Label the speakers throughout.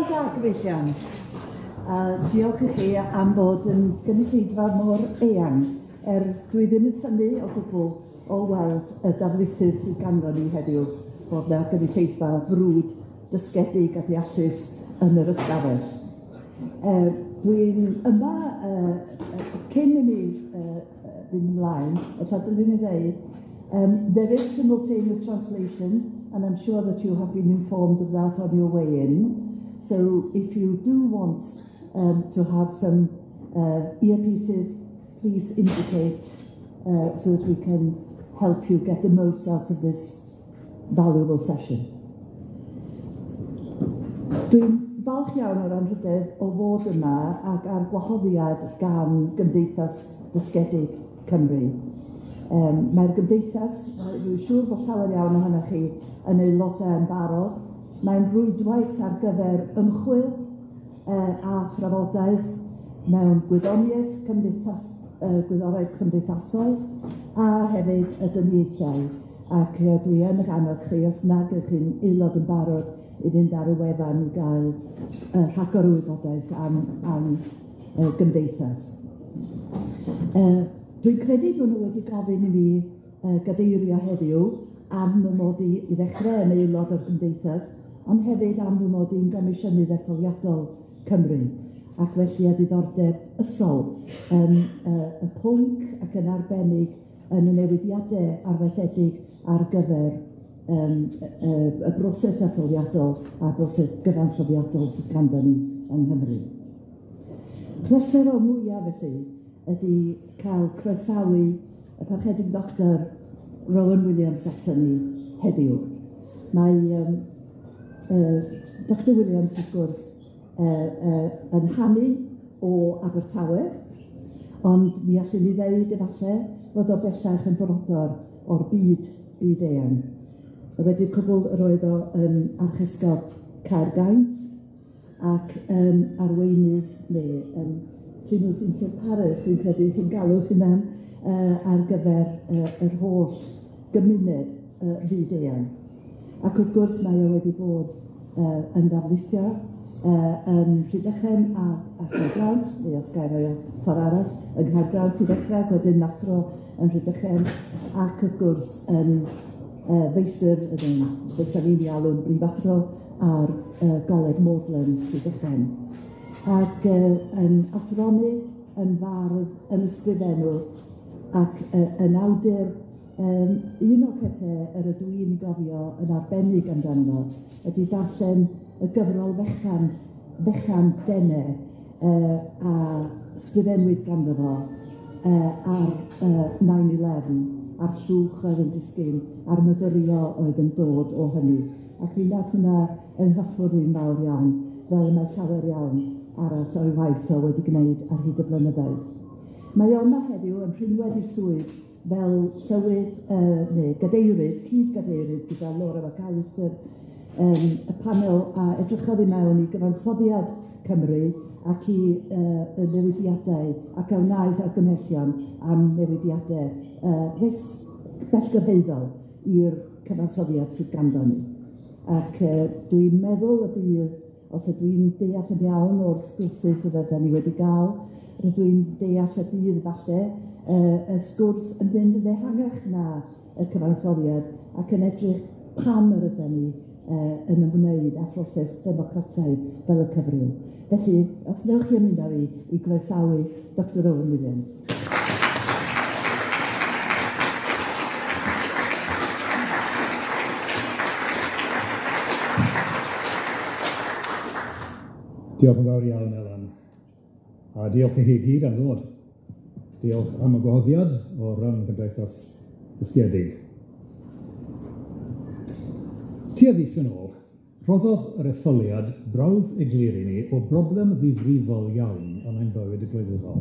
Speaker 1: da, gyfeillion. A diolch i chi am fod yn gynulleidfa mor eang, er dwi ddim yn synnu o gwbl o weld y darlithydd sydd ganddo ni heddiw, bod 'na gynulleidfa frwd, dysgedig a deallus yn yr ystafell. Dwi'n yma cyn i mi fynd ymlaen, ella dylwn i ddeud, there is simultaneous translation, and I'm sure that you have been informed of that on your way in. So if you do want to have some earpieces, please indicate so that we can help you get the most out of this valuable session. Dwi'n falch iawn o'r anrhydedd o fod yma ac ar gwahoddiad gan Gymdeithas Ddysgedig Cymru. Mae'r gymdeithas, dwi'n siŵr bod llawer iawn ohonoch chi yn aelodau yn barod. Mae'n rwydwaith ar gyfer ymchwil a thrafodaeth mewn gwyddoniaeth, cymdeithas, gwyddorau cymdeithasol a hefyd y dyniaethau. Ac dwi yn eich annog chi, os nag ydych chi'n aelod yn barod, i fynd ar y wefan i gael rhagor o wybodaeth am gymdeithas. Dwi'n credu bod nhw wedi gofyn i fi gadeirio heddiw am fy mod i i ddechrau yn aelod o'r gymdeithas, ond hefyd am fy mod i'n gomisiynydd etholiadol Cymru, ac felly â diddordeb ysol yn y pwnc ac yn arbennig yn y newidiadau arfaethedig ar gyfer y broses etholiadol a'r broses gyfansoddiadol sydd ganddo ni yng Nghymru. Pleser o'r mwyaf felly ydy cael croesawu y Parchedig Dr Rowan Williams aton ni heddiw. Mae Dr Williams, wrth gwrs, yn hanu o Abertawe, ond mi allwn ni ddeud efallai fod o bellach yn brodor o'r byd eang. Wedi'r cwbl, yr oedd o yn archesgob Caergaint ac yn arweinydd neu yn primus inter pares, sy'n credu chi'n galw hunan, ar gyfer yr holl gymuned fyd eang. Ac wrth gwrs mae o wedi bod yn ddarlithio yn Rhydychen a Caergrawnt, neu os gair o'i ffordd arall, yng Nghaergrawnt i ddechrau, ac wedyn athro yn Rhydychen, ac wrth gwrs yn feistr, yn beth ni'n ei alw'n brifathro ar Goleg Magdalen Rhydychen. Ac yn athronydd, yn fardd, yn ysgrifennwr, ac yn awdur. Un o'r pethau yr ydw i'n gofio yn arbennig amdano fo ydy darllen y gyfrol fechan Dene a sgrifennwyd ganddo fo ar 9/11, a'r llwch oedd yn disgyn, a'r myfyrio oedd yn dod o hynny. Ac mi nath hwnna yng nghyffwrdd i'n fawr iawn, fel mae llawer iawn arall o'i waith o wedi gwneud ar hyd y blynyddoedd. Mae o yma heddiw yn rhinwedd ei swydd fel llywydd neu gadeirydd, cyd-gadeirydd gyda Laura McAllister, y panel a edrychodd i mewn i gyfansoddiad Cymru ac i y newidiadau ac a wnaeth argymhellion am newidiadau reit bellgyrhaeddol i'r cyfansoddiad sydd ganddo ni. Ac dwi'n meddwl y bydd, os ydw i'n deall yn iawn o'r sgwrsau sydd ydyn ni wedi gael, rydw i'n deall y bydd falle y sgwrs yn fynd yn ehangach na y cyfansoddiad ac yn edrych pam yr ydyn ni yn ymwneud â phroses democrataidd fel y cyfryw. Felly, os newch chi ymuno fi i groesawu Dr Rowan Williams.
Speaker 2: Diolch yn fawr iawn, Elan. A diolch i chi gyd am ddod. Diolch am y gwahoddiad o ran Cymdeithas Ddysgedig. Tua fis yn ôl, rhoddodd yr etholiad brawf eglur i ni o broblem ddifrifol iawn yn ein bywyd y gwleidyddol.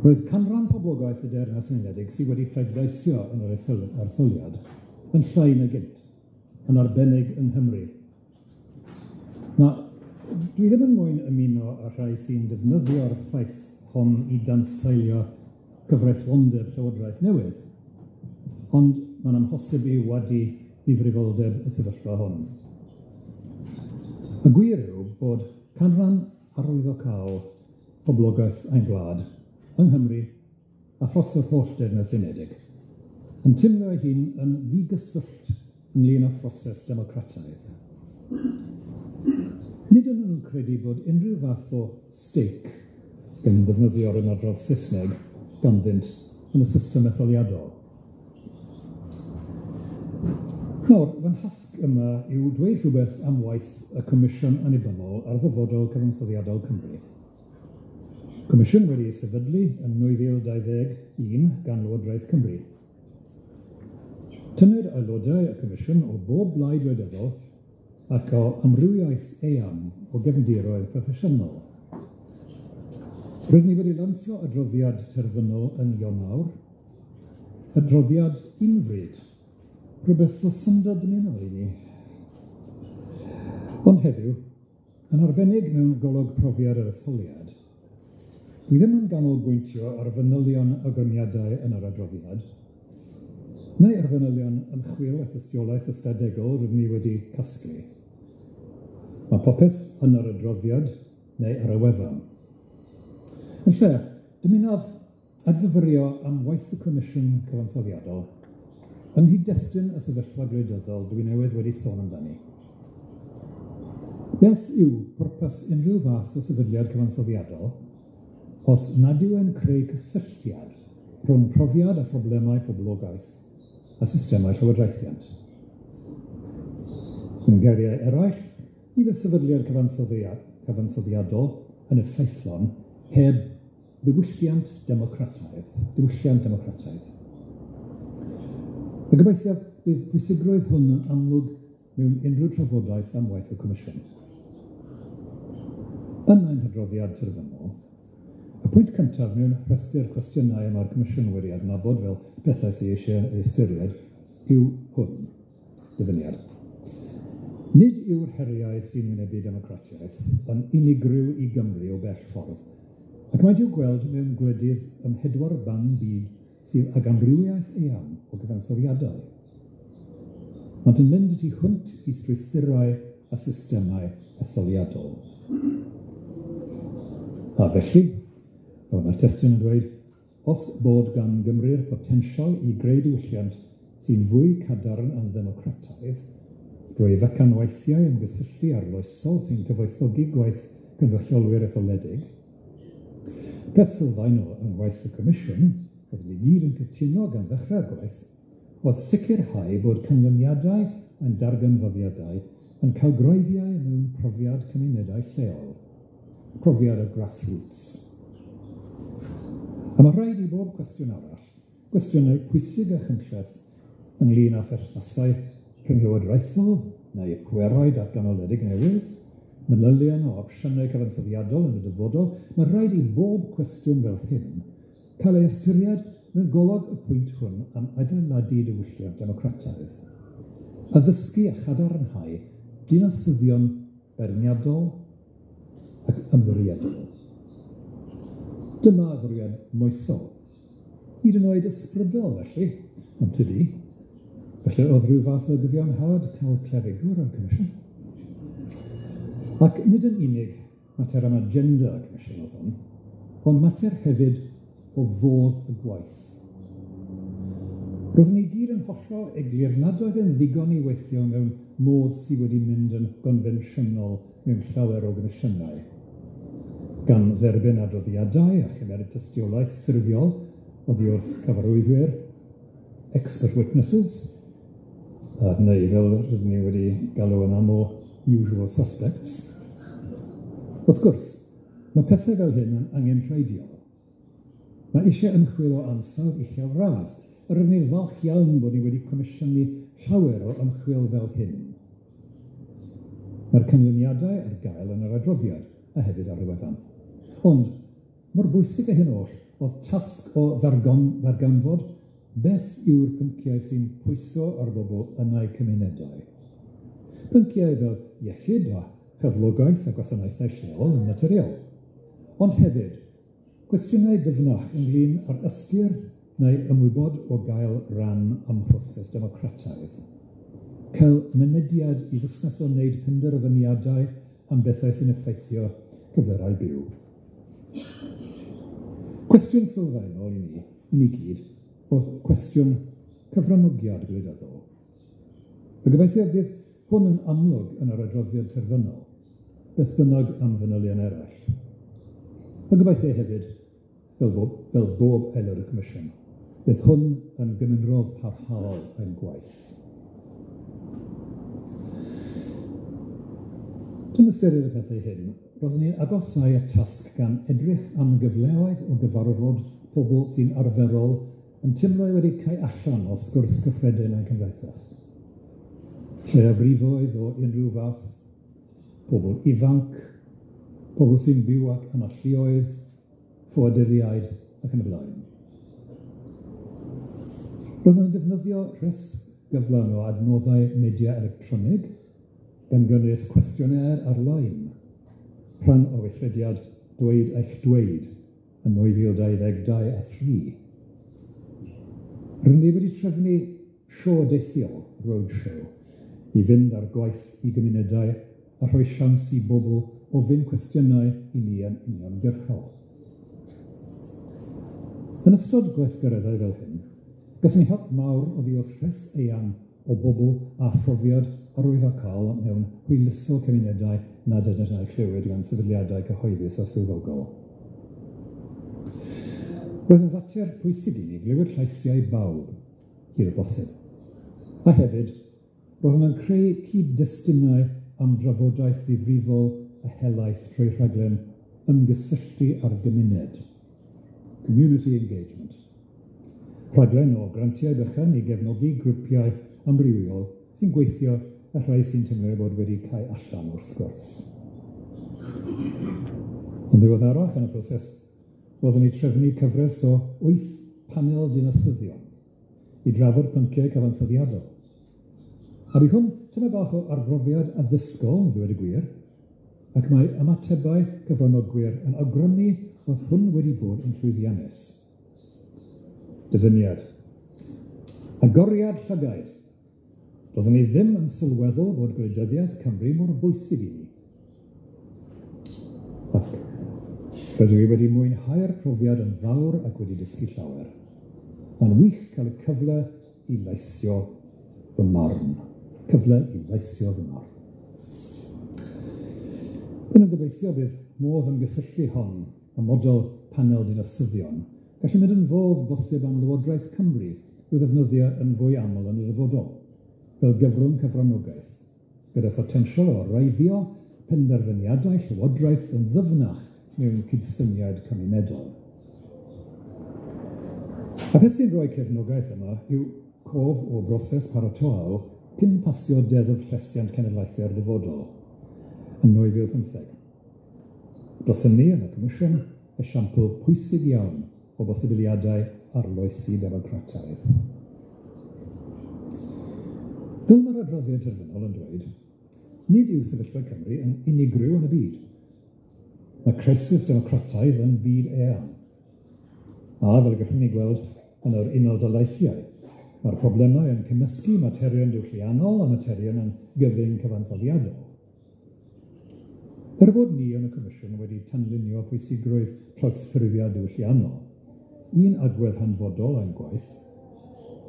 Speaker 2: Roedd canran poblogaeth y Deyrnas Unedig sydd wedi pleidleisio yn yr etholiad yn llai na gynt, yn arbennig yng Nghymru. Na, dwi ddim yn moyn ymuno â rhai sy'n defnyddio'r ffaith hon i danseilio cyfreithlondeb Llywodraeth newydd, ond mae'n amhosib i wadu ddifrifoldeb y sefyllfa hon. Y gwir yw bod canran arwyddocaol poblogaeth ein gwlad yng Nghymru a thros yr holl Deyrnas Unedig yn teimlo ei hun yn ddigyswllt ynglyn â phroses democrataidd. Nid ydyn nhw'n credu bod unrhyw fath o stake, gan ddefnyddio'r ymadrodd Saesneg, ganddynt yn y system etholiadol. Nawr, fy nhasg yma yw dweud rhywbeth am waith y Comisiwn Annibynnol ar Ddyfodol Cyfansoddiadol Cymru. Comisiwn wedi ei sefydlu yn 2021 gan Lywodraeth Cymru. Tynnwyd aelodau y Comisiwn o bob blaid wleidyddol ac o amrywiaeth eang o gefndiroedd proffesiynol. Rydyn ni wedi lansio adroddiad terfynol yn Ionawr, adroddiad unfryd, rhywbeth o syndod dymunol i ni. Ond heddiw, yn arbennig mewn golwg profiad yr etholiad, dwi ddim yn ganolbwyntio ar fanylion awgrymiadau yn yr adroddiad, neu ar fanylion ymchwil a thystiolaeth ystadegol rydyn ni wedi casglu. Mae popeth yn yr adroddiad neu ar y wefan. Yn lle, dymunaf adfyfyrio am waith y Comisiwn Cyfansoddiadol yng nghyd-destun y sefyllfa gwleidyddol dwi newydd wedi sôn amdani. Beth yw pwrpas unrhyw fath o sefydliad cyfansoddiadol os nad yw e'n creu cysylltiad rhwng profiad a phroblemau poblogaeth a systemau llywodraethiant? Mewn geiriau eraill, ni fydd sefydliad cyfansoddiadol yn effeithlon heb ddiwylliant democrataidd. Diwylliant democrataidd. A gobeithio bydd pwysigrwydd hwn yn amlwg mewn unrhyw trafodaeth am waith y Comisiwn. Yn ein hadroddiad terfynol, y pwynt cyntaf mewn rhestr cwestiynau y mae'r Comisiwn wedi adnabod fel pethau sydd eisiau ei ystyried yw hwn, dyfyniad. Nid yw'r heriau sy'n wynebu democratiaeth yn unigryw i Gymru o bell ffordd, ac mae i'w gweld mewn gwledydd ym mhedwar ban byd sydd ag amrywiaeth eang o gyfansoddiadau. Maent yn mynd tu hwnt i strwythurau a systemau etholiadol. A felly, fel mae'r testun yn dweud, os bod gan Gymru'r potensial i greu diwylliant sy'n fwy cadarn yn ddemocrataidd, drwy fecanweithiau ymgysylltu arloesol sy'n cyfoethogi gwaith cynrychiolwyr etholedig, peth sylfaenol yng ngwaith y Comisiwn, oeddwn ni gyd yn cytuno gan ddechrau'r gwaith, oedd sicrhau bod canlyniadau ein darganfyddiadau yn cael gwreiddiau mewn profiad cymunedau lleol, profiad y grassroots. A mae rhaid i bob cwestiwn arall, gwestiynau pwysig a chymhleth ynglyn â pherthnasau rhynglywodraethol neu pwerau datganoledig newydd, manylion o opsiynau cyfansoddiadol yn y dyfodol, mae rhaid i bob cwestiwn fel hyn cael ei ystyried mewn golwg y pwynt hwn am adeiladu diwylliant democrataidd, addysgu a chadarnhau dinasyddion beirniadol ac ymddiriedol. Dyma fwriad moesol, hyd yn oed ysbrydol felly, ond tydi. Felly oedd rhyw fath o gyfiawnhad cael clerigwr ar y Comisiwn. Ac nid yn unig mater am agenda y Comisiwn oedd hwn, ond mater hefyd o fodd y gwaith. Roeddwn ni gyd yn hollol eglur nad oedd yn ddigon i weithio mewn modd sydd wedi mynd yn gonfensiynol mewn llawer o gomisiynau, gan dderbyn adroddiadau a chymeryd tystiolaeth ffurfiol oddi wrth cyfarwyddwyr, expert witnesses, neu fel rydyn ni wedi galw yn aml, usual suspects. Wrth gwrs, mae pethau fel hyn yn angenrheidiol. Mae eisiau ymchwil o ansawdd uchel radd. Rydyn ni'n falch iawn bod ni wedi comisiynu llawer o ymchwil fel hyn. Mae'r canlyniadau ar gael yn yr adroddiad a hefyd ar y wefan. Ond, mor bwysig â hyn oll oedd tasg o ddarganfod beth yw'r pynciau sy'n pwyso ar bobl yn eu cymunedau. Pynciau fel iechyd a chyflogaeth a gwasanaethau lleol yn naturiol. Ond hefyd, cwestiynau dyfnach ynglyn â'r ystyr neu ymwybod o gael ran ym mhroses democrataidd. Cael mynediad i fusnes o wneud penderfyniadau am bethau sy'n effeithio cyflyrau byw. Cwestiwn sylfaenol i ni gyd, oedd cwestiwn cyfranogiad gwleidyddol. A gobeithio bydd hwn yn amlwg yn yr adroddiad terfynol, beth bynnag am fanylion eraill. A gobeithio hefyd, fel bob aelod y Comisiwn, bydd hwn yn gymynrodd parhaol ein gwaith. Dwi'n ystyried y pethau hyn, roeddwn ni'n agosau at tasg gan edrych am gyfleoedd o gyfarfod pobl sy'n arferol yn teimlo wedi cael allan o sgwrs gyffredin ein cymdeithas. Lleiafrifoedd o unrhyw fath, pobl ifanc, pobl sy'n byw ac analluoedd, ffoaduriaid ac yn y blaen. Roeddwn yn defnyddio rhestr gyflawn o adnoddau media electronig, gan gynnwys cwestiynau ar-lein, rhan o weithrediad Dweud Eich Dweud yn 2022 a 3. Rydyn ni wedi trefnu sioe deithiol, roadshow, i fynd ar gwaith i gymunedau a rhoi siawns i bobl ofyn cwestiynau i ni yn uniongyrchol. Yn ystod gweithgareddau fel hyn, gallwn ni help mawr oddi wrth rhes eang o bobl a phrofiad arwyddocaol mewn hwyluso cymunedau nad ydynt yn eu clywed gan sefydliadau cyhoeddus a swyddogol. Roedd yn fater pwysig i ni glywed lleisiau bawb, hyd y bosib. A hefyd, roeddwn yn creu cyd-destunau am drafodaeth ddifrifol a helaeth trwy rhaglen ymgysylltu â'r gymuned, Community Engagement. Rhaglen o grantiau bychan i gefnogi grwpiau amrywiol sy'n gweithio a rhai sy'n teimlo eu bod wedi cael allan o'r sgwrs. Yn ddiweddarach yn y proses, roeddwn ni trefnu cyfres o 8 panel dinasyddion i drafod pynciau cyfansoddiadol. A bu hwn tyma bach o arbrofiad addysgol, ddweud y gwir, ac mae ymatebau cyfranogwyr yn awgrymu fod hwn wedi bod yn llwyddiannus. Dyfyniad. Agoriad llygaid. Doeddwn ni ddim yn sylweddol bod gwleidyddiaeth Cymru mor bwysig i ni. Ac rydw i wedi mwynhau'r profiad yn fawr ac wedi dysgu llawer. Mae'n wych cael y cyfle i leisio fy marn. Cyfle i leisio fy marn. Dwi'n yn gobeithio bydd modd ymgysylltu hon a model panel dinasyddion gallu mynd yn fodd bosib am Lywodraeth Cymru i'w ddefnyddio yn fwy aml yn y dyfodol, fel gyfrwng cyfranogaeth, gyda photensial o wreiddio penderfyniadau Llywodraeth yn ddyfnach mewn cydsyniad cymunedol. A beth sy'n rhoi cefnogaeth yma yw cof o broses paratoawl cyn pasio Deddf Llesiant Cenedlaethau'r Dyfodol yn 2015. Dros hynny yn y Comisiwn, esiampl pwysig iawn o bosibiliadau arloesi democrataidd. Fel mae'r adroddiad terfynol yn dweud, nid yw sefyllfa Cymru yn unigryw yn y byd. Mae crisis democrataidd yn byd eang. A fel y gallwn ni gweld yn yr Unol Daleithiau, mae'r problemau yn cymysgu materion diwylliannol a materion yn gyfyng cyfansoddiadol. Er bod ni yn y Comisiwn wedi tanlinio pwysigrwydd trawsffurfiad diwylliannol, un agwedd hanfodol ein gwaith,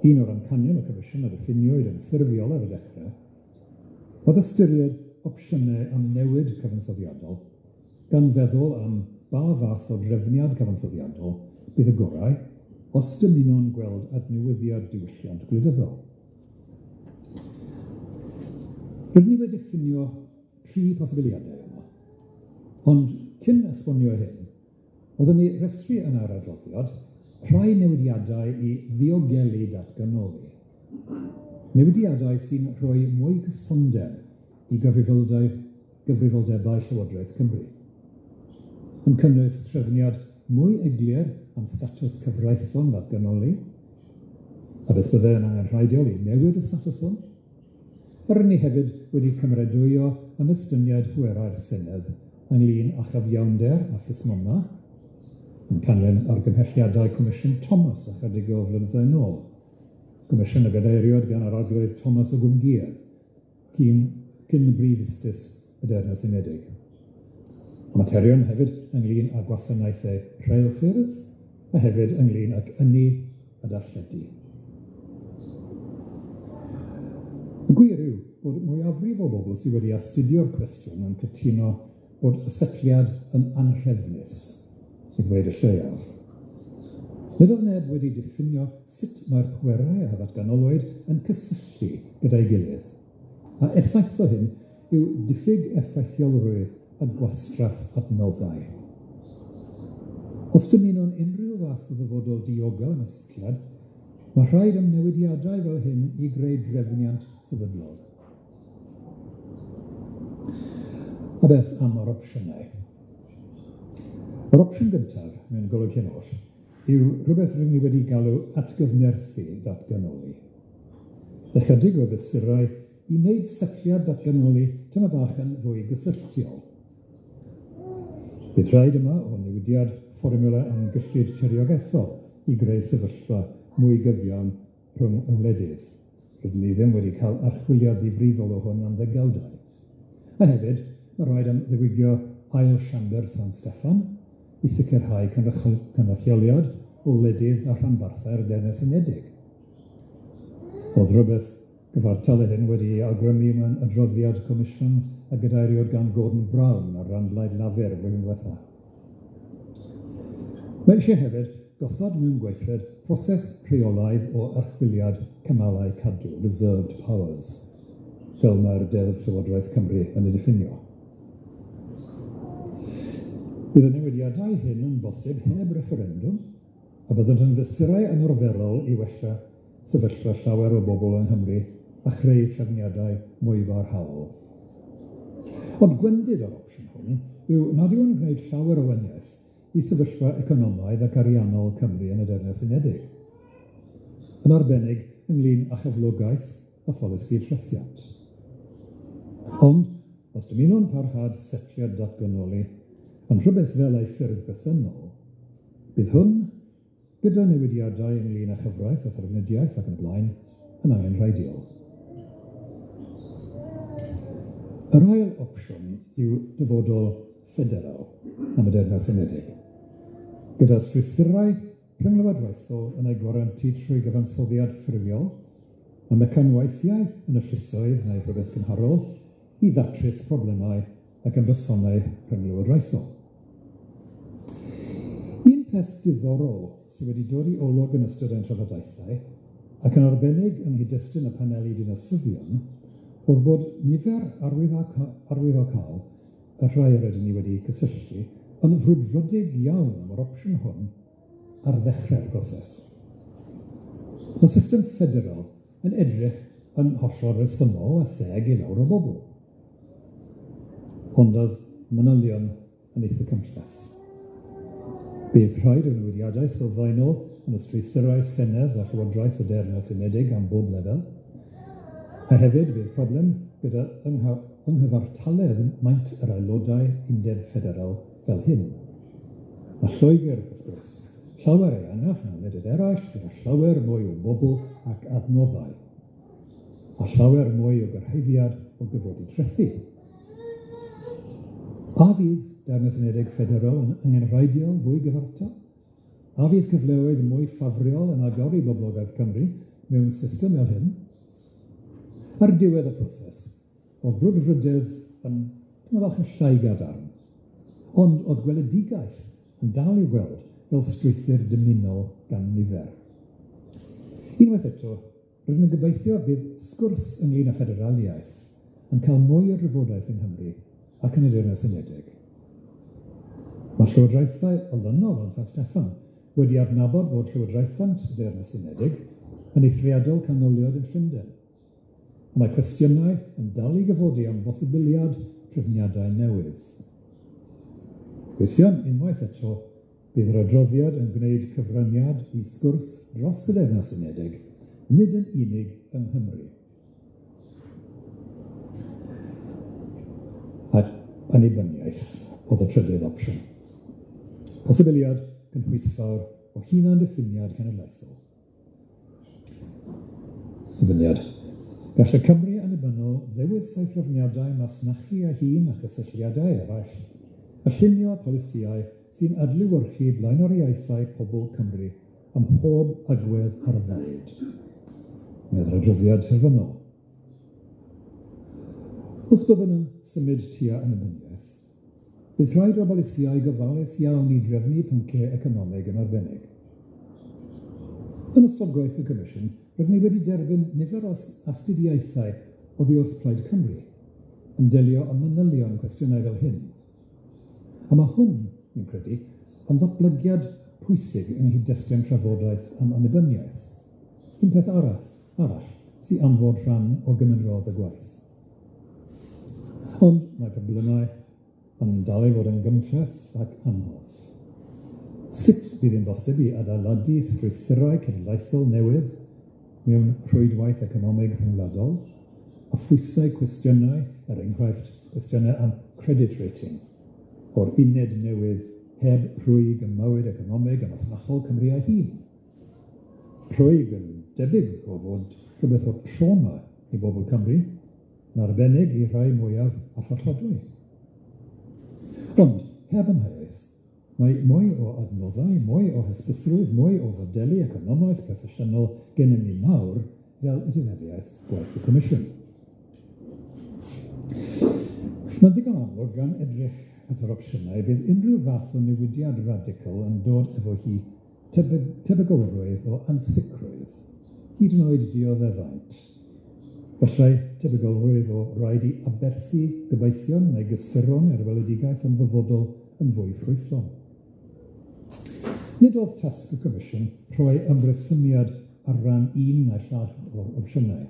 Speaker 2: un o'r amcanion y Comisiwn a ddiffinioed yn ffurfiol ar y dechrau, oedd ystyried opsiynau am newid cyfansoddiadol, gan feddwl am ba fath o drefniad cyfansoddiadol bydd y gorau os dymuno'n gweld adnewyddiad diwylliant gwleidyddol. Rydyn ni wedi diffinio 3 posibiliadau yma, ond cyn esbonio hyn, oeddwn ni restru yn yr adroddiad rhai newidiadau i ddiogelu datganoli. Newidiadau sy'n rhoi mwy cysondeb i gyfrifoldebau Llywodraeth Cymru. Yn cynnwys trefniad mwy eglur am statws cyfreithlon datganoli, a beth bydde yn angenrheidiol i newid y statws hwn. Rydyn ni hefyd wedi cymeradwyo ymestyniad pwerau'r Senedd ynglyn â chyfiawnder a phlismona, yn canlyn argymhelliadau Comisiwn Thomas ychydig o flynyddoedd nôl. Comisiwn y gadeiriwyd gan yr Arglwydd Thomas o Gwmgïedd, cyn Brif Ustus y Deyrnas Unedig. Materion hefyd ynglyn â gwasanaethau rheilffyrdd a hefyd ynglyn ag ynni a darlledu. Y gwir yw bod mwyafrif o bobl sydd wedi astudio'r cwestiwn yn cytuno bod y setliad yn anhrefnus, i ddweud y lleiaf. Nid oedd neb wedi diffinio sut mae'r pwerau a ddatganolwyd yn cysylltu gyda'i gilydd, a effaith o hyn yw diffyg effeithiolrwydd a gwastraff adnoddau. Os dymunwn unrhyw fath o ddyfodol diogel yn y setliad, mae rhaid am newidiadau fel hyn i greu drefniant sefydlog. A beth am yr opsiynau? Yr opsiwn gyntaf, mewn golwg hyn oll, yw rhywbeth rydyn ni wedi galw atgyfnerthu datganoli. Ychydig o fesurau i wneud setliad datganoli tyma bach yn fwy gysylltiol. Bydd rhaid yma o newidiad fformiwla am gyllid tiriogaethol i greu sefyllfa mwy gyfiawn rhwng y wledydd. Rydyn ni ddim wedi cael archwiliad ddifrifol o hwn am ddegawdau. A hefyd, mae rhaid am ddiwygio ail siambr San Steffan i sicrhau cynrychioliad o wledydd a rhanbarthau'r Deyrnas Unedig. Oedd rhywbeth gyfartal hyn wedi ei awgrymu mewn adroddiad comisiwn a gadeiriwyd gan Gordon Brown ar ran Blaid Lafur y flwyddyn diwetha. Mae eisiau hefyd gosod mewn gweithred proses rheolaidd o archwiliad cymalau cadw, reserved powers, fel mae'r Deddf Llywodraeth Cymru yn ei diffinio. Bydd y newidiadau hyn yn bosib heb referendwm, a byddant yn fesurau ymarferol i wella sefyllfa llawer o bobl yng Nghymru a chreu trefniadau mwy barhaol. Ond gwendid o'r opsiwn hwn yw nad yw'n gwneud llawer o wahaniaeth i sefyllfa economaidd ac ariannol Cymru yn y Deyrnas Unedig, yn arbennig ynglyn â chyflogaeth a pholisi trethiant. Ond, os dymunwn parhad setliad datganoli yn rhywbeth fel ei ffurf bresennol, bydd hwn, gyda newidiadau ynglyn â chyfraith a thrafnidiaeth ac yn y blaen, yn angenrheidiol. Yr ail opsiwn yw dyfodol ffederal am y Deyrnas Unedig, gyda strwythurau rhynglywodraethol yn ei gwarantu trwy gyfansoddiad ffurfiol a mecanweithiau yn y llysoedd neu rhywbeth gymharol i ddatrys problemau ac ymrysonau rhynglywodraethol. Un peth diddorol sydd wedi dod i olwg yn ystod ein trafodaethau, ac yn arbennig yng nghyd-destun y paneli dinasyddion, oedd bod nifer arwyddocaol, y rhai yr ydyn ni wedi cysylltu, yn frwdfrydig iawn am yr opsiwn hwn ar ddechrau'r broses. Mae system ffederal yn edrych yn hollol resymol a theg i lawer o bobl. Ond oedd manylion yn eitha cymhleth. Bydd rhaid o newidiadau sylfaenol yn y strwythurau Senedd a Llywodraeth y Deyrnas Unedig am bob lefel. A hefyd bydd problem gyda ynghyfartaledd maint yr aelodau Undeb Ffederal fel hyn. A Lloegr, wrth gwrs, llawer ehangach na wledydd eraill gyda llawer mwy o bobl ac adnoddau, a llawer mwy o gyrhaeddiad o gyfodi trethi. A fydd Deyrnas Unedig Ffederal yn angenrheidiol fwy gyfartal? A fydd cyfleoedd mwy ffafriol yn agor i boblogaeth Cymru mewn system fel hyn? Ar diwedd y proses, oedd brwdfrydedd yn tyma bach yn llai gadarn, ond oedd gweledigaeth yn dal i'w gweld fel strwythur dymunol gan nifer. Unwaith eto, rydym yn gobeithio bydd sgwrs ynglyn â ffederaliaeth yn cael mwy o drafodaeth yng Nghymru ac yn y Deyrnas Unedig. Mae llywodraethau olynol yn San Steffan wedi adnabod bod llywodraethant y Deyrnas Unedig yn eithriadol canoliad yn Llundain. Mae cwestiynau yn dal i gyfodi am bosibiliad trefniadau newydd. Gobeithio unwaith eto, bydd yr adroddiad yn gwneud cyfraniad i sgwrs dros y Deyrnas Unedig, nid yn unig yng Nghymru. A annibyniaeth oedd y trydydd opsiwn. Posibiliad cynhwysfawr o hunan-diffiniad cenedlaethol. Dyfyniad. Gall y Cymru annibynnol annibynnol ddewis ei threfniadau masnachu ei hun a chysylltiadau eraill, a llunio polisïau sy'n adlewyrchu blaenoriaethau pobl Cymru ym mhob agwedd ar fywyd, medd yr adroddiad terfynol. Os byddwn yn symud tua annibyniaeth, bydd rhaid o bolisïau gofalus iawn i drefnu pynciau economeg yn arbennig. Yn ystod gwaith y Comisiwn, rydyn ni wedi derbyn nifer o astudiaethau oddi wrth Plaid Cymru yn delio â manylion cwestiynau fel hyn. A mae hwn, fi'n credu, yn ddatblygiad pwysig yng nghyd-destun trafodaeth am annibyniaeth. Un peth arall sy'n am fod rhan o gymynrodd y gwaith. Ond mae problemau yn dal i fod yn gymhleth ac anodd. Sut bydd yn bosib i adeiladu strwythurau cenedlaethol newydd mewn rhwydwaith economig rhyngwladol, a phwysau cwestiynau, er enghraifft cwestiynau am credit rating, o'r uned newydd heb rhwyg ym mywyd economig a masnachol Cymru ei hun. Rhwyg yn debyg o fod rhywbeth o trauma i bobl Cymru, yn arbennig i rhai mwyaf affordadwy. Ond, heb amheuaeth, mae mwy o adnoddau, mwy o hysbysrwydd, mwy o fodelu economaidd proffesiynol gennym ni nawr fel etifeddiaeth gwaith y Comisiwn. Mae'n ddigon amlwg gan edrych at yr opsiynau bydd unrhyw fath o newidiad radical yn dod efo hi tebygolrwydd o ansicrwydd, hyd yn oed dioddefaint. Felly, tebygolrwydd o raid i aberthu gobeithion neu gysuron i'r weledigaeth am ddyfodol yn fwy ffrwythlon. Nid oedd tasg y Comisiwn rhoi ymresymiad ar ran un neu llall o'r opsiynau.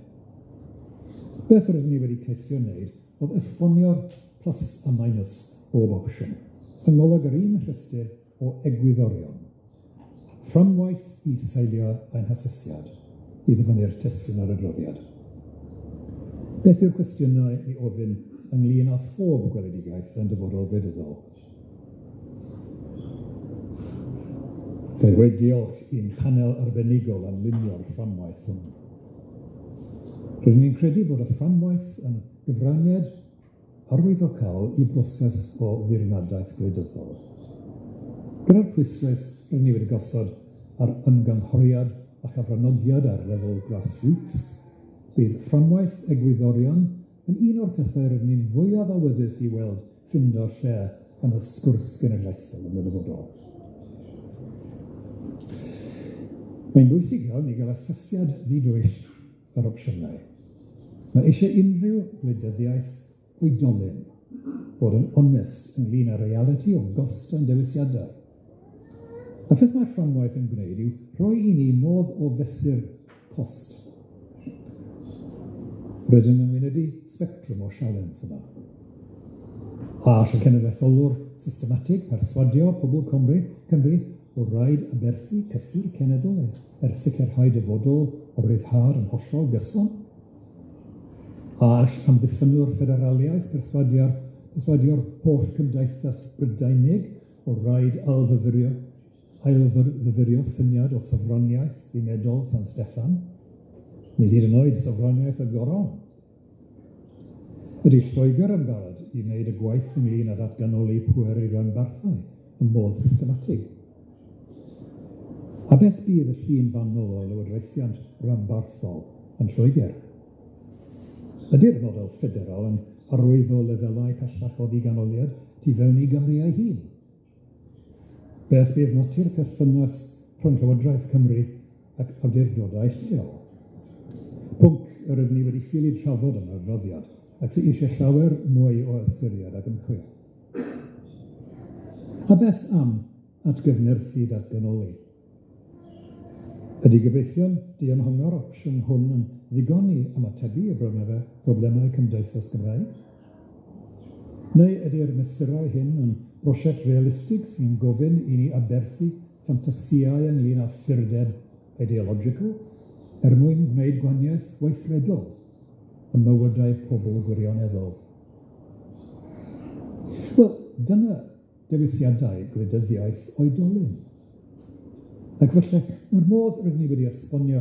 Speaker 2: Beth rydyn ni wedi ceisio wneud oedd esbonio'r plus a minus bob opsiwn, yng ngolwg yr un rhestr o egwyddorion. Fframwaith i seilio ein hasesiad i ddyfynnu'r testun a'r adroddiad. Beth yw'r cwestiynau i ofyn ynglyn â phob gweledigaeth yn dyfodol gwleidyddol? Ga i ddweud diolch i'n panel arbenigol am lunio'r fframwaith hwn. Rydyn ni'n credu bod y fframwaith yn gyfraniad arwyddocaol i broses o ddirnadaeth gwleidyddol. Gyda'r pwyslais rydyn ni wedi gosod ar ymgynghoriad a chyfranogiad ar lefel grassroots, bydd fframwaith egwyddorion yn un o'r pethau rydyn ni'n fwyaf awyddus i weld ffindo lle yn y sgwrs genedlaethol yn y dyfodol. Mae'n bwysig iawn i gael asesiad ddidwyll yr opsiynau. Mae eisiau unrhyw gwleidyddiaeth oedolyn bod yn onest ynglyn â'r realiti o gost a'n dewisiadau. A pheth mae'r fframwaith yn gwneud yw rhoi i ni modd o fesur cost. Rydym yn wynebu sbectrwm o sialens yma. A all y cenedlaetholwr systematig perswadio pobl Cymru o raid aberthu cysur cenedl er sicrhau dyfodol o ryddhad yn hollol gyson? A all amddiffynwr ffederaliaeth perswadio'r holl cymdeithas Brydeinig o raid ailfyfyrio syniad o sofraniaeth unedol San Steffan, neu hyd yn oed sofraniaeth y Goron? Ydy Lloegr yn barod i wneud y gwaith ynglyn â datganoli pŵer i ranbarthau yn modd systematig? A beth bydd y llun fanwl o lywodraethiant ranbarthol yn Lloegr? Ydy'r model ffederal yn arwyddo lefelau pellach o ddiganoliad tu fewn i Gymru ei hun? Beth bydd natur perthynas rhwng Llywodraeth Cymru ac awdurdodau lleol? Pwnc yr ydym ni wedi ffili trafod yn yr adroddiad, ac sydd eisiau llawer mwy o ystyried ac ymchwil. A beth am atgyfnerthu datganoli? Ydy gobeithion diymhongo'r opsiwn hwn yn ddigon i ymatebu i broblemau cymdeithas Gymraeg? Neu ydy'r mesurau hyn yn brosiect realistig sy'n gofyn i ni aberthu ffantasïau ynglyn â ffurdeb ideological er mwyn gwneud gwahaniaeth weithredol ym mywydau pobl gwirioneddol? Wel, dyna dewisiadau gwleidyddiaeth oedolyn. Ac felly, mae'r modd rydyn ni wedi esbonio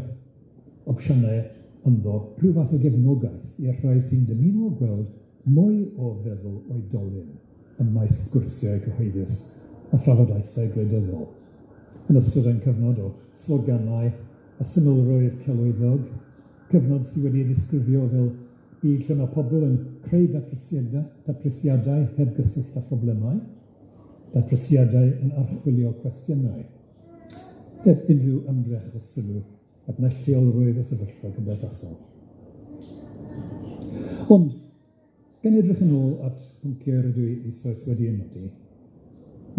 Speaker 2: opsiynau ynddo rhyw fath o gefnogaeth i'r rhai sy'n dymuno gweld mwy o feddwl oedolyn ym maes sgwrsiau cyhoeddus a thrafodaethau gwleidyddol. Yn ystod ein cyfnod o sloganau a symlrwydd celwyddog, cyfnod sydd wedi ei ddisgrifio fel byd lle mae pobl yn creu datrysiadau heb gyswllt â phroblemau, datrysiadau yn archwilio cwestiynau, heb unrhyw ymdrech o sylw at neilltuolrwydd y sefyllfa gymdeithasol. Ond, gan edrych yn ôl at pynciau rydw i eisoes wedi eu nodi,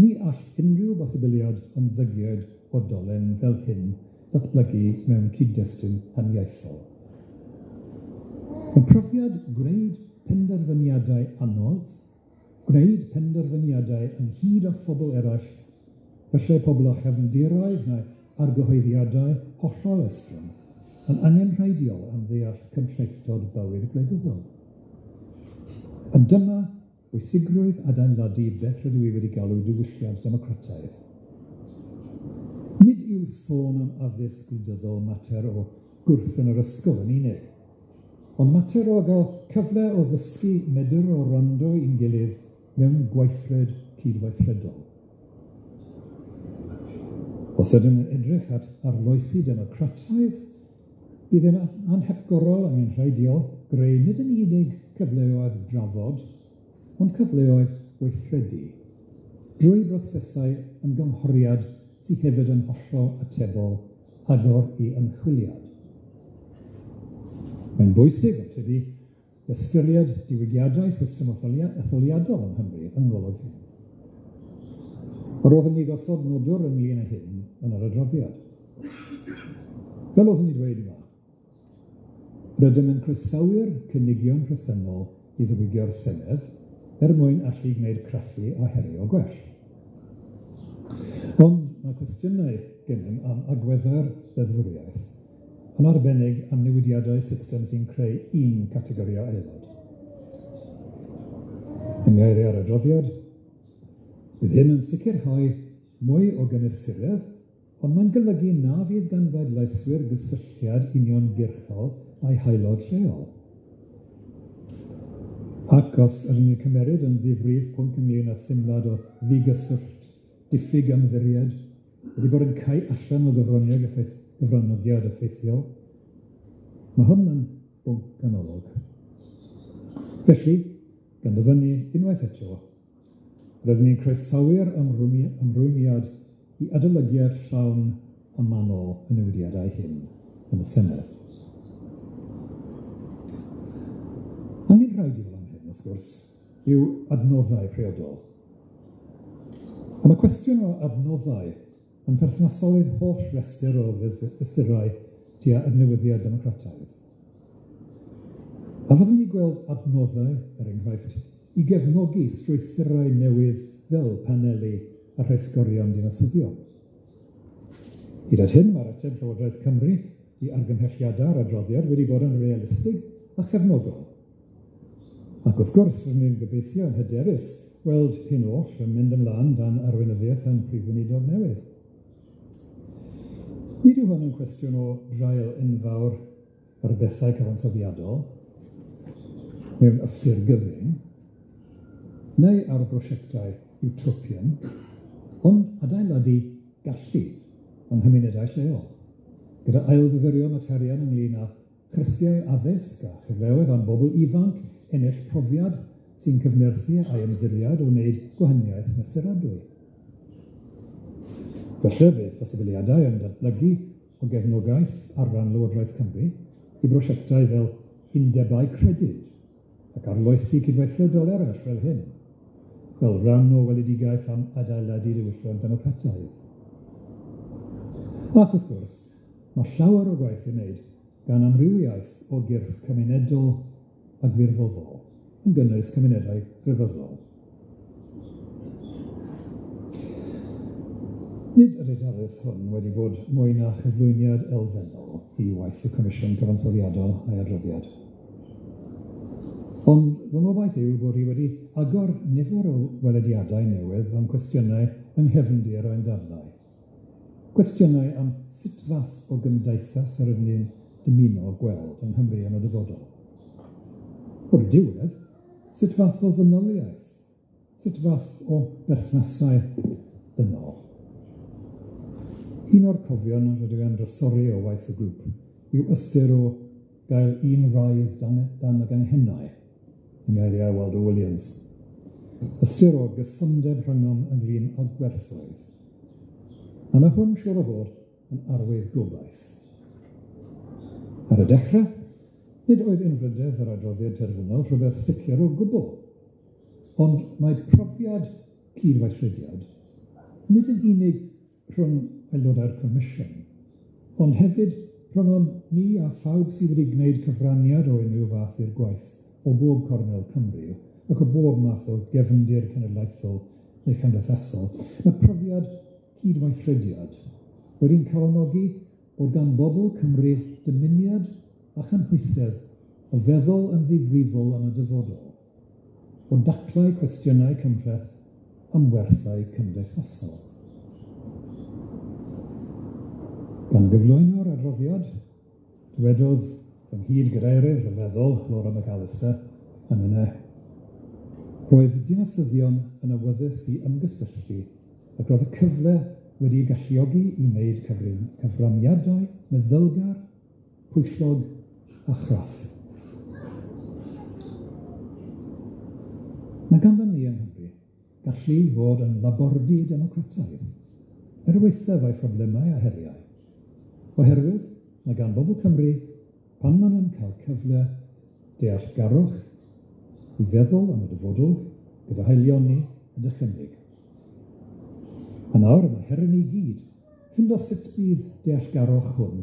Speaker 2: ni all unrhyw bosibiliad ymddygiad oedolyn fel hyn ddatblygu mewn cyd-destun haniaethol. Mae profiad gwneud penderfyniadau anodd, gwneud penderfyniadau ynghyd â phobl eraill, felly pobl â chefndiroedd neu argyhoeddiadau hollol estron, yn angenrheidiol am ddeall cymhlethdod bywyd gwleidyddol. A dyma bwysigrwydd adeiladu beth rydw i wedi galw diwylliant democrataidd. Nid yw sôn am addysg gwleidyddol mater o gwrs yn yr ysgol yn unig, ond mater o gael cyfle o ddysgu medr o wrando i'n gilydd mewn gweithred cydweithredol. Os ydym yn edrych at arloesi democrataidd, bydd yn anhepgorol angenrheidiol greu nid yn unig cyfleoedd drafod, ond cyfleoedd weithredu, drwy brosesau ymgynghoriad sydd hefyd yn hollol atebol agor i ymchwiliad. Mae'n bwysig, tydi, ystyried diwygiadau system etholiadol yng Nghymru yng ngolwg hyn. Yr oeddwn ni gosod nodwr ynglyn â hyn yn yr adroddiad. Fel oeddwn ni dweud yma, rydym yn croesawu'r cynigion presennol i ddiwygio'r Senedd er mwyn allu gwneud craffu a herio gwell. Ond mae cwestiynau gennym am agweddau'r ddeddfwriaeth, yn arbennig am newidiadau system sy'n creu un categori o aelod. Yng ngeiriau'r adroddiad, bydd hyn yn sicrhau mwy o gymesuredd, ond mae'n golygu na fydd gan bleidleiswyr gysylltiad uniongyrchol â'i haelod lleol. Ac os ydym ni'n cymeryd yn ddifrif pwnc ynglyn â thymlad o ddigyswllt, diffyg ymddiried, wedi bod yn cau allan o gyfranogiad effeithiol, mae hwn yn bwnc canolog. Felly, gan ddyfynnu unwaith eto, rydym ni'n croesawu'r ymrwymiad i adolygiad llawn a manwl y newidiadau hyn yn y Senedd. Angenrheidiol am hyn, wrth gwrs, yw adnoddau priodol. A mae cwestiwn o adnoddau yn perthnasol i'r holl restr o fesurau tua adnewyddiad democrataidd. A fyddwn ni gweld adnoddau, er enghraifft, i gefnogi strwythurau newydd fel paneli a rheithgorion dinasyddion. Hyd at hyn, mae'r ateb Llywodraeth Cymru i argymhelliadau'r adroddiad wedi bod yn realistig a chefnogol. Ac wrth gwrs, rydyn ni'n gobeithio yn hyderus weld hyn oll yn mynd ymlaen dan arweinyddiaeth ein Prif Weinidog newydd. Nid yw hwn yn cwestiwn o draul enfawr ar bethau cyfansoddiadol, mewn ystyr gyfyng, neu ar brosiectau utopian, ond adeiladu gallu yng nghymunedau lleol, gyda ailfyfyrio materion ynglyn â chyrsiau addysg a chyfleoedd am bobl ifanc ennill profiad sy'n cyfnerthu a'i ymddiried o wneud gwahaniaeth mesuradwy. Felly, bydd posibiliadau yn datblygu o gefnogaeth ar ran Lywodraeth Cymru i brosiectau fel undebau credyd ac arloesi cydweithredol eraill fel hyn, fel rhan o weledigaeth am adeiladu diwylliant democrataidd. Ac wrth gwrs, mae llawer o gwaith i'w wneud gan amrywiaeth o gyrff cymunedol a gwirfoddol, yn gynnwys cymunedau grefyddol. Nid yr eidalydd hwn wedi bod mwy na chyflwyniad elfennol i waith y Comisiwn Cyfansoddiadol a'i adroddiad. Ond fy ngobaith yw bod hi wedi agor nifer o welediadau newydd am cwestiynau yng nghefndir ein dadlau. Cwestiynau am sut fath o gymdeithas yr ydym ni'n dymuno gweld yng Nghymru yn y dyfodol? O'r diwedd, sut fath o ddynoliaeth? Sut fath o berthnasau dynol? Un o'r cofion rydw i am drysori o waith y grŵp yw ystyr o gael un wraidd dan y ganghennau, yng ngeiriau Waldo Williams. Ystyr o gysondeb rhyngom ynglyn â gwerthoedd. A mae hwn siŵr o fod yn arwydd gobaith. Ar y dechrau, nid oedd unfrydedd yr adroddiad terfynol rhywbeth sicr o gwbl, ond mae profiad cydweithrediad nid yn unig rhwng aelodau'r Comisiwn, ond hefyd rhwngom ni a phawb sydd wedi gwneud cyfraniad o unrhyw fath i'r gwaith o bob cornel Cymru ac o bob math o gefndir cenedlaethol neu cymdeithasol, mae profiad cydweithrediad wedi'n calonogi bod gan bobl Cymru dymuniad a chynhwysedd o feddwl yn ddifrifol am y dyfodol, o daclau cwestiynau cymhleth am werthau cymdeithasol. Gan gyflwyno'r adroddiad, dywedodd fy nghyd-gadeirydd rhyfeddol, Laura McAllister, a minne, roedd dinasyddion yn awyddus i ymgysylltu ac roedd y cyfle wedi'i galluogi i wneud cyfraniadau meddylgar, pwyllog a chraff. Mae ganddon ni yng Nghymru gallu fod yn labordy democrataidd, er waethaf ei phroblemau a heriau. Oherwydd mae gan bobl Cymru, pan maen nhw'n cael cyfle deallgarwch i feddwl am y dyfodol gyda haelioni a dychymyg. A nawr mae her i ni gyd, ffindo sut bydd deallgarwch hwn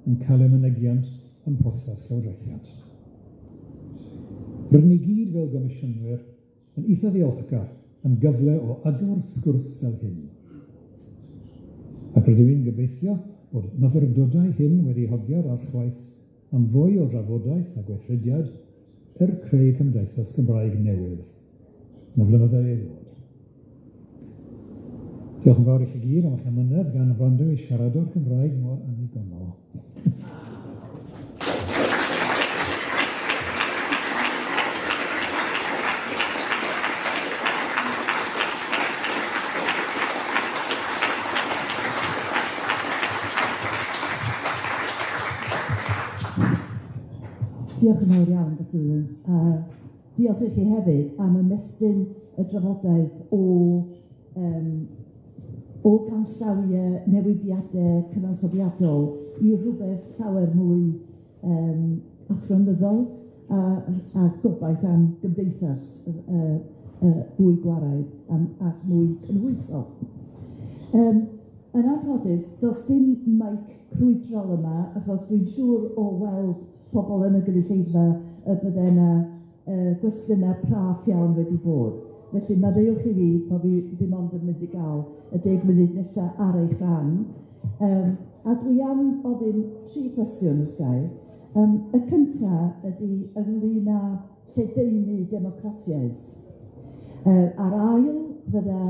Speaker 2: yn cael ei mynegiant ym mhroses llywodraethiant. Rydyn ni gyd fel gomisiynwyr yn eitha ddiolchgar am gyfle o agor sgwrs fel hyn. Ac rydw i'n gobeithio bod myfyrdodau hyn wedi hogio'r archwaith am fwy o drafodaeth a gweithrediad er creu cymdeithas Gymraeg newydd yn y flynyddoedd i ddod. Diolch yn fawr i chi gyd am eich amynedd gan wrando i siaradwr Cymraeg mor annigonol.
Speaker 1: Diolch yn fawr iawn, Dr Williams. Diolch i chi hefyd am ymestyn y drafodaeth o ganllawiau newidiadau cyfansoddiadol i rhywbeth llawer mwy athronyddol a gobaith am gymdeithas fwy gwaraidd ac mwy cynhwysol. Yn anffodus, does dim mic crwydrol yma, achos dwi'n siŵr o weld pobl yn y gynulleidfa y bydde yna gwestiynau praff iawn wedi bod. Felly maddeuwch i fi bod fi ddim ond yn mynd i gael y 10 munud nesaf ar eich rhan. A dwi am ofyn 3 cwestiwn os ga i. Y cynta ydy ynglyn â lledaenu democratiaeth. A'r ail fydda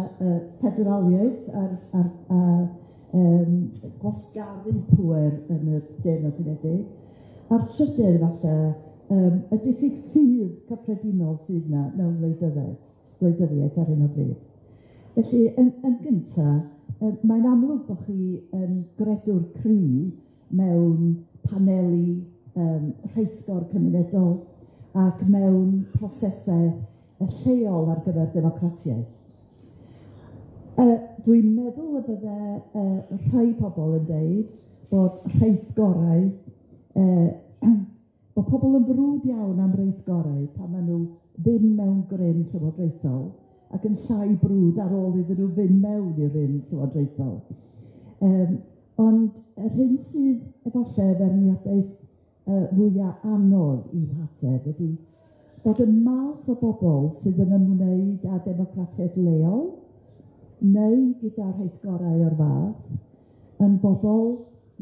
Speaker 1: ffederaliaeth a'r gwasgaru pŵer yn y Deyrnas Unedig. A'r trydydd falle, y diffyg ffydd cyffredinol sydd yna mewn gwleidyddiaeth ar hyn o bryd. Felly, yn gynta, mae'n amlwg bod chi yn gredwr cry mewn paneli rheithgor cymunedol ac mewn prosesau lleol ar gyfer democratiaeth. Dwi'n meddwl y bydde rhai pobl yn deud bod rheithgorau, bod pobl yn frwd iawn am reithgorau pan maen nhw ddim mewn grym llywodraethol ac yn llai brwd ar ôl iddyn nhw fynd mewn i'r rym llywodraethol. Ond yr hyn sydd efallai feirniadaeth fwyaf anodd i'w hateb ydy bod y math o bobl sydd yn ymwneud â democratiaeth leol neu gyda rheithgorau o'r fath yn bobl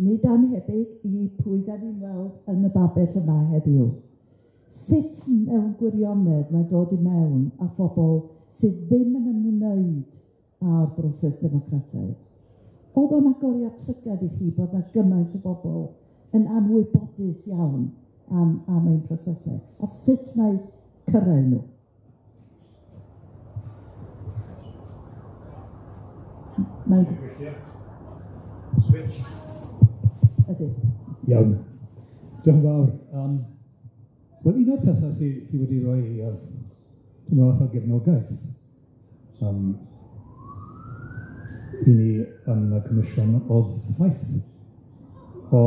Speaker 1: nid annhebyg i pwy da ni'n weld yn y babell yma heddiw. Sut mewn gwirionedd mae dod i mewn â phobl sydd ddim yn ymwneud â'r broses democrataidd? Oedd o'n agoriad llygad i chi bod yna gymaint o bobl yn anwybodus iawn am ein prosesau, a sut mae cyrraedd nhw? Mae'n
Speaker 3: gweithio. Switch.
Speaker 1: Ydy.
Speaker 2: Iawn. Diolch yn fawr. Wel, un o'r pethau sy wedi rhoi tipyn o gefnogaeth i ni yn y Comisiwn oedd ffaith o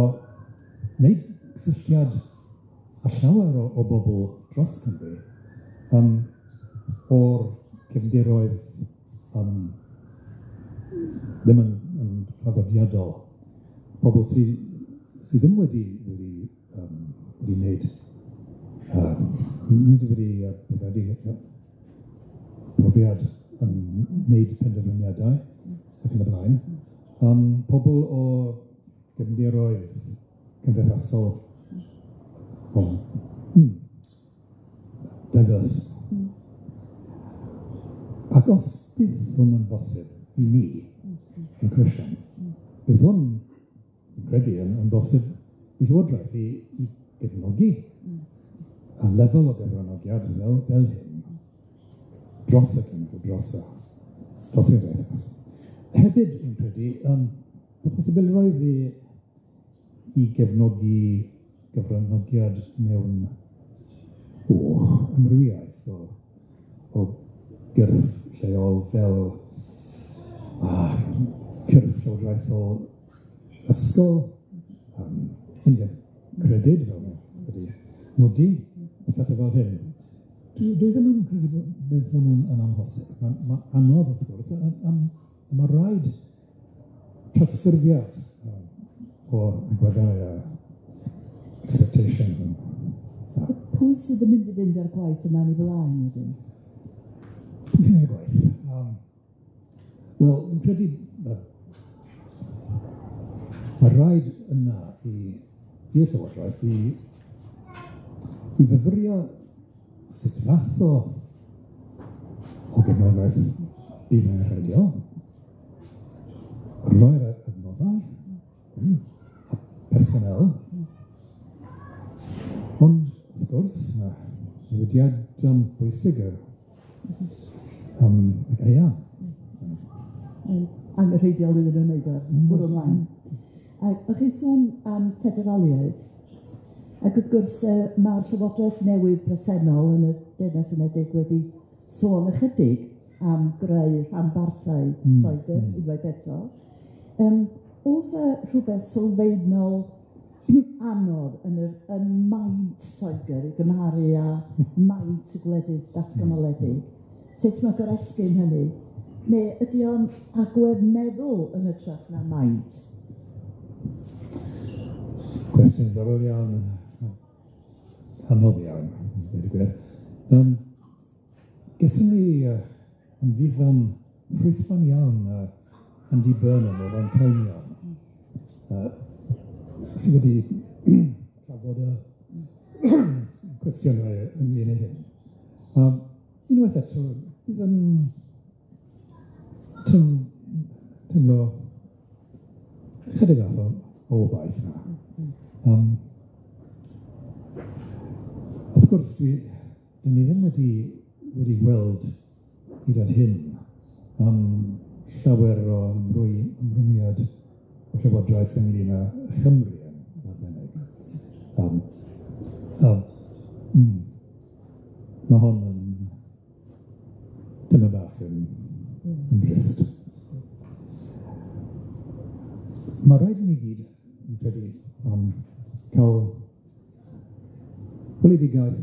Speaker 2: wneud cysylltiad â llawer o bobl dros Cymru o'r cefndiroedd ddim yn traddodiadol, pobl sy ddim wedi wneud, nid wedi profiad yn wneud penderfyniadau ac yn y blaen. Pobl o gefndiroedd cymdeithasol diverse. Ac os bydd hwn yn bosib i ni, yn Comisiwn, bydd hwn, yn credu, yn bosib i Llywodraeth i gefnogi a lefel o gyfranogiad fel hyn dros y cenedl, dros y gymdeithas. Hefyd, yn credu, y posibilrwydd i gefnogi gyfranogiad mewn amrywiaeth o gyrff lleol fel cyrff llywodraethol ysgol, undeb credyd fel wedi nodi, a phethau fel hyn. Dwi ddim yn credu bod hwn yn amhosib. Mae'n anodd, wrth gwrs, a mae rhaid trawsffurfiad o agweddau a expectation.
Speaker 1: Pwy sydd yn mynd i fynd â'r gwaith yma yn ei flaen wedyn?
Speaker 2: Pwy sy'n mynd i'r gwaith? Wel, fi'n credu mae rhaid yna i'r Llywodraeth i fyfyrio sut fath o gefnogaeth bydd yn rheidiol, roi'r adnoddau, a personel, ond wrth gwrs, mae newidiad bwysig ac eang.
Speaker 1: Angenrheidiol iddyn nhw wneud o, bwrw ymlaen. Ac o'ch chi'n sôn am ffederaliaeth, ac wrth gwrs mae'r Llywodraeth newydd presennol yn y Deyrnas Unedig wedi sôn ychydig am greu rhanbarthau Lloegr unwaith eto. Oes 'na rhywbeth sylfaenol anodd yn maint Lloegr i gymharu â maint y gwledydd datganoledig? Sut mae goresgyn hynny? Neu ydy o'n agwedd meddwl yn hytrach na maint?
Speaker 2: Cwestiwn diddorol iawn, anodd iawn, dweud y gwir. Geson ni ymddiddan ffrwythlon iawn Andy Burnham o Manceinion, sydd wedi trafod y cwestiynau ynglyn â hyn. Unwaith eto, bydd yn teimlo chydig bach o obaith yna. Wrth gwrs, dyn ni ddim wedi gweld hyd at hyn llawer o ymrwymiad o Llywodraeth ynglyn â Chymru yn arbennig. Mae hon yn dyma bach yn drist. Mae rhaid i ni gyd, yn credu, cael gweledigaeth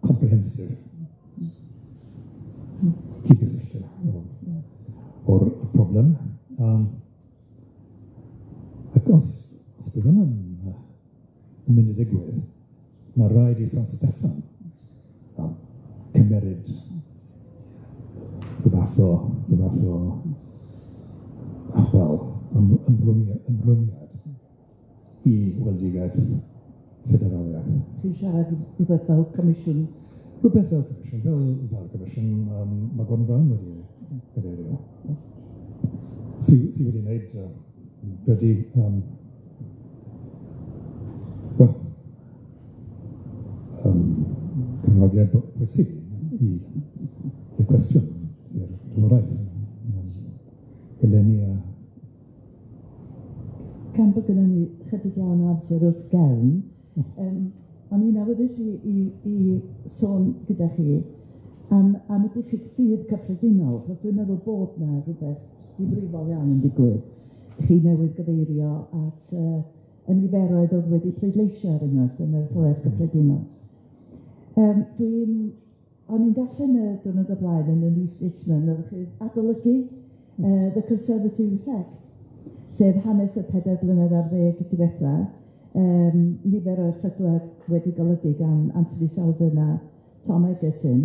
Speaker 2: comprehensive, cyd-gysylltu o'r problem. Ac os bydd hwnna'n yn mynd i ddigwydd, mae rhaid i San Steffan cymeryd rhyw fath o, wel, ymrwymiad i weledigaeth ffederaliaeth.
Speaker 1: Chi'n siarad rhywbeth fel comisiwn?
Speaker 2: Rhywbeth fel comisiwn, fel comisiwn mae Gordon Brown wedi cadeirio. Sy wedi wneud, wedi cyfranogiad pwysig i'r cwestiwn, i'r drafodaeth, eleni a
Speaker 1: Gan bod gynnon ni chydig iawn o amser wrth gefn, o'n i'n awyddus i sôn gyda chi am y diffyg ffydd cyffredinol, achos dwi'n meddwl bod 'na rhywbeth difrifol iawn yn digwydd. Chi newydd gyfeirio at y niferoedd oedd wedi pleidleisio er enghraifft yn yr etholiad cyffredinol. O'n i'n darllen y diwrnod o blaen yn y New Statesman, oeddech chi'n adolygu The Conservative Effect, sef hanes y 4 blynedd ar ddeg diwetha, nifer o erthyglau wedi golygu gan Anthony Seldon a Tom Egerton,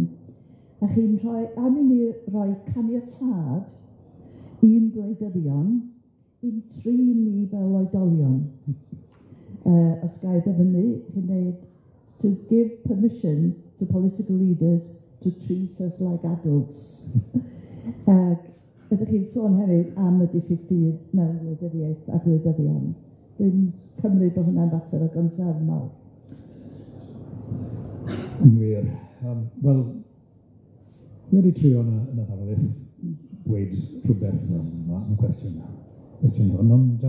Speaker 1: a chi'n rhoi, am i ni roi caniatâd i'n gwleidyddion i'n trin ni fel oedolion. Os ga i ddyfynnu, chi'n dweud, to give permission to political leaders to treat us like adults. Ac ydych chi'n sôn hefyd am y diffyg ffydd mewn gwleidyddiaeth a gwleidyddion. Dwi'n cymryd bod hwnna'n fater o gonsern mawr.
Speaker 2: Yn wir. Wel, dwi wedi trio yn y ddarlith dweud rhywbeth am y cwestiwn hwn, ond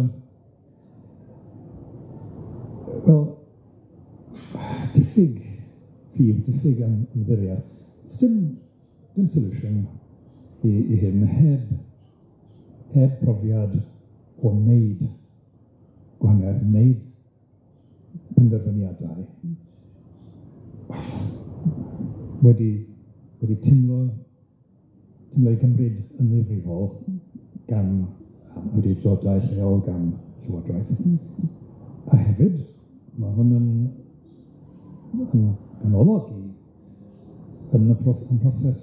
Speaker 2: wel, diffyg ffydd, diffyg ymddiried, dim solution i hyn heb profiad o wneud gwahaniaeth, wneud penderfyniadau, wedi teimlo eu cymryd yn ddifrifol gan awdurdodau lleol, gan Llywodraeth. A hefyd, mae hwn yn ganolog yn y proses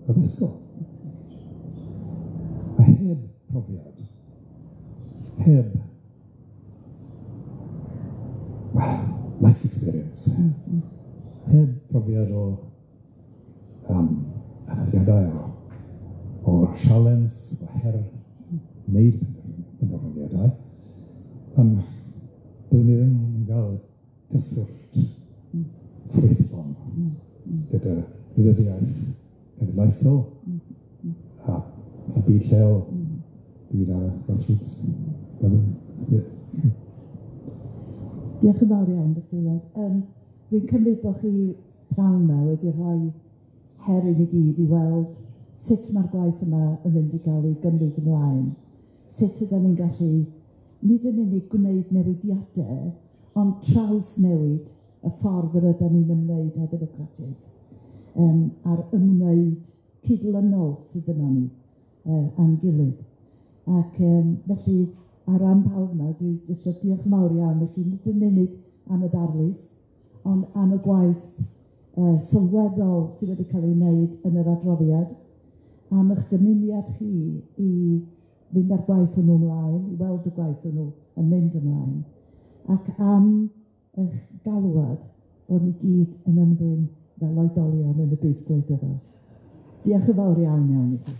Speaker 2: addysgol. A heb profiad, heb life experience, heb profiad o anafiadau, o sialens, o her wneud penderfyniadau, byddwn ni ddim yn cael cyswllt ffrwythlon gyda gwleidyddiaeth genedlaethol a byd lleol, byd ar y grassroots.
Speaker 1: Diolch yn fawr iawn, Dr. Williams. Dwi'n cymryd bod chi pnawn yma wedi rhoi her i ni gyd i weld sut mae'r gwaith yma yn mynd i gael ei gymryd ymlaen. Sut ydyn ni'n gallu, nid yn unig gwneud newidiadau, ond trawsnewid y ffordd yr ydyn ni'n ymwneud â democratiaeth, a'r ymwneud cydlynol sydd yna ni a'n gilydd. Ac felly, ar ran pawb yma, dwi jyst yn diolch yn fawr iawn i chi, nid yn unig am y darlith, ond am y gwaith sylweddol sydd wedi cael ei wneud yn yr adroddiad, am eich dymuniad chi i fynd â'r gwaith hwnnw ymlaen, i weld y gwaith hwnnw yn mynd ymlaen, ac am eich galwad bod ni gyd yn ymddwyn fel oedolion yn y byd gwleidyddol. Diolch yn fawr iawn iawn i chi.